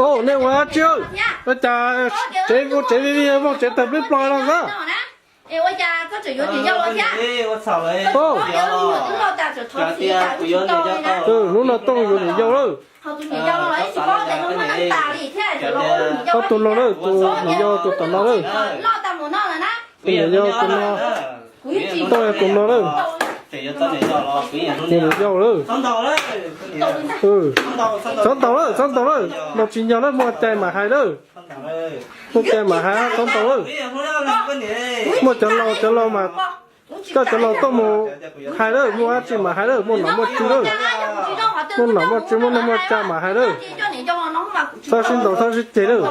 Ua nej ua dab tsi? Ua cas tsev ua tsev vij vij voog tsev tawg plib plo no xwb? Hnub no Tooj yuav niam yau lawm. Ob tug no lawm, tus niam yau tus tom no lawm. Tus niam yau tus no, Tooj yog tus no lawm. Tus niam yau lawm. Txhob ntaus lawm, txhob ntaus lawm, ntaus tsis nyog lawm, muaj cai mam hais lawm. Muaj cai mam hais, txhob ntaus lawm. Muaj cov laus, cov laus mas, koj cov laus tuaj mus hais lawm, muaj dab tsi mam hais lawm, muaj nom muaj tswv lawm. Muaj nom muaj tswv, muaj neej muaj tsa mam hais lawm. Txhob sib ntaus, txhob sib ceg lawm.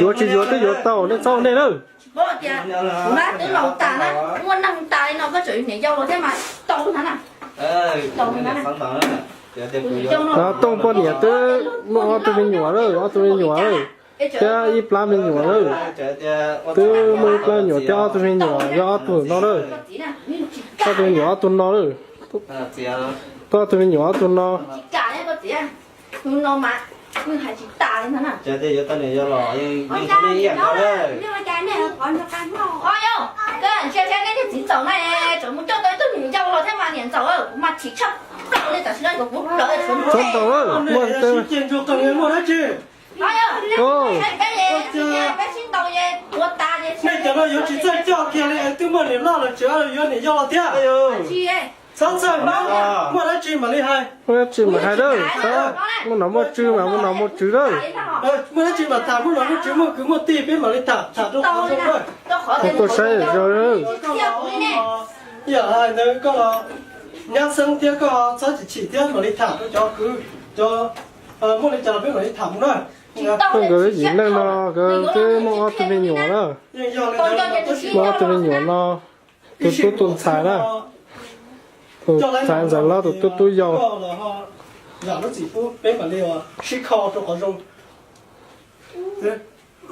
Yuav tsis yuav twb yuav tau, nej txhob ua nej lawm. Tooj poj niam twb muaj ob tug me nyuam lawm, ob tug me nyuam lawm, thiab ib plab me nyuam lawm. Twb muaj ib plab me nyuam thiab ob tug me nyuam yog ob tug no lawm. Ob tug me nyuam ob tug no lawm. Twb ob tug me nyuam ob tug no. Txhob ntaus lawm, muaj tej. Nej cov no yuav tsis txawj coj kiag li, twb muaj niam loj los tseem yuav niam yau los thiab. Txhob txhawj mas, muaj dab tsi mam li hais. Muaj dab tsi mam hais lawm, muaj nom muaj tswv mas muaj nom muaj tswv lawm. Muaj dab tsi mam tham, muaj nom muaj tswv, muaj kwv muaj tij peb mam li tham, tham rau qhov zoo lawm. Koj tuaj saib zog lawm. Yam hais ntawd koj los nyab xeeb thiab, koj txhob chim chim thiab, mam li tham rau cov kwv, cov muaj li cas los peb mam li tham mus na. Nkawd yim neeg no nkawd twb muaj ob tug me nyuam na. Muaj ob tug me nyuam no, tus tub tus ntxhais na, tus ntxhais ntxawm hlob tus tub tub yau.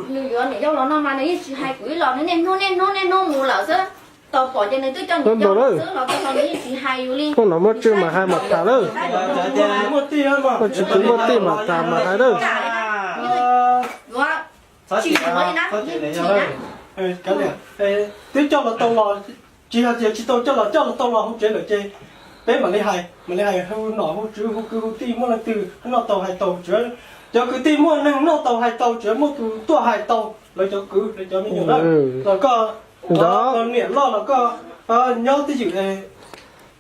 Nws yuav niam yau los no mas nws yeej tsis hais kuv ib los, nws niaj hnub niaj hnub niaj hnub mus lawm xwb. Tau pom ces nws twb coj niam yau xwb los tau los nws yeej tsis hais yus li. Muaj nom muaj tswv mas hais mas tham lawm. Muaj tsis kwv muaj tij mas tham mas hais lawm. Yuav tsis yuav li na, yeej tsis na. Twb coj los tau los, tsis hais tias tsis tau coj los, coj los tau los hauv tsev lawm ces peb mam li hais, mam li hais hu nom hu tswv hu kwv hu tij, muaj leej twg noj tau hais tau tsuav, cov kwv tij muaj neeg noj tau hais tau tsuav, muaj tus tuaj hais tau lawv cov kwv lawv cov me nyuam na. Los koj niam loj los koj nyob twj ywm,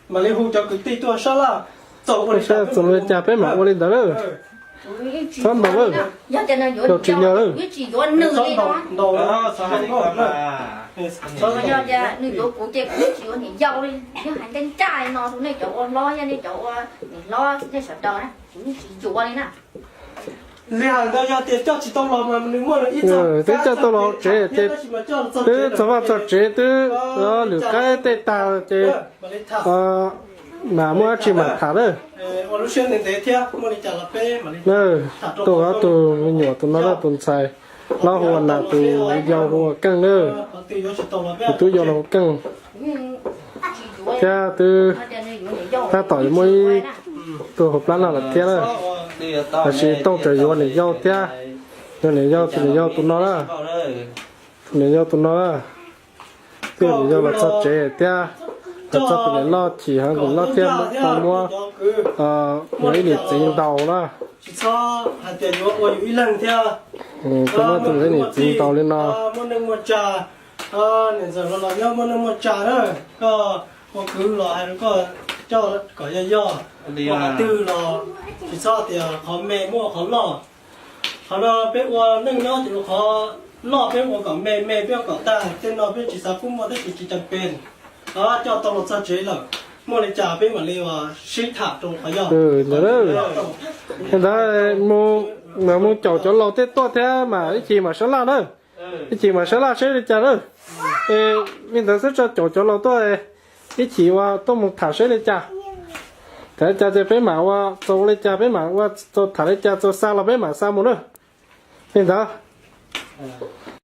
mam li hu cov kwv tij tuaj sab laj, txaus ua li cas peb mam ua li ntawd lawm. Txhob ntaus lawm, tsis nyog lawm. Nws yuav kuv ces kuv tsis yuav niam yau li, yog hais ncaj ncaj li no rau nej cov ua hlob thiab nej cov ua niam hlob nej sawv daws na, kuv yeej tsis yuav li na. Li hais ntawd yog tias coj tsis tau los mas nws muaj nws ib txoj, twb coj tau los hauv tsev ces twb txog vaj txog tsev twb lwm qaib tej tag ces mam muaj dab tsi mam tham lawm. Tus ob tug me nyuam, tus no tus ntxhais hlob hu ua Nas, tus yau hu ua Keej na. Tus tub yau los hu Keej thiab twb tab tom yuav muaj ib tug hauv plab no lawm thiab na. Tab sis Tooj tseem yuav niam yau thiab, yuav niam yau, tus niam yau tus no na, tus niam yau tus no na, twb niam yau los txog tsev thiab, los txog tus niam loj chim heev, tus niam loj thiab tau muab ib niam txiv ntaus na. Tau muab tus niam txiv ntaus li no. Koj ua kwv los hais rau koj coj kom yog yog, ua qhov twg los tsis txhob tias qhov me muaj qhov loj. Qhov no peb ua neej nyob ces ua qhov loj peb ua kom me, me peb ua kom tag, tej no peb tsis xav pub muaj tab sis tsis tas pes. Coj tau los txog tsev lawm, muaj li cas peb mam li sib tham rau qhov yog. Ntawd mus, mus caum cov laus tej tuaj thiab mas ib chim mam sab laj na. Ib chim mam sab laj seb li cas na. Li ntawd xwb tso, caum cov laus tuaj, ib chim ua tuaj mus tham seb li cas. Tham li cas ces peb mam ua, txaus ua li cas peb mam ua, txaus tham li cas txaus xa los peb mam xa mus na. Li ntawd.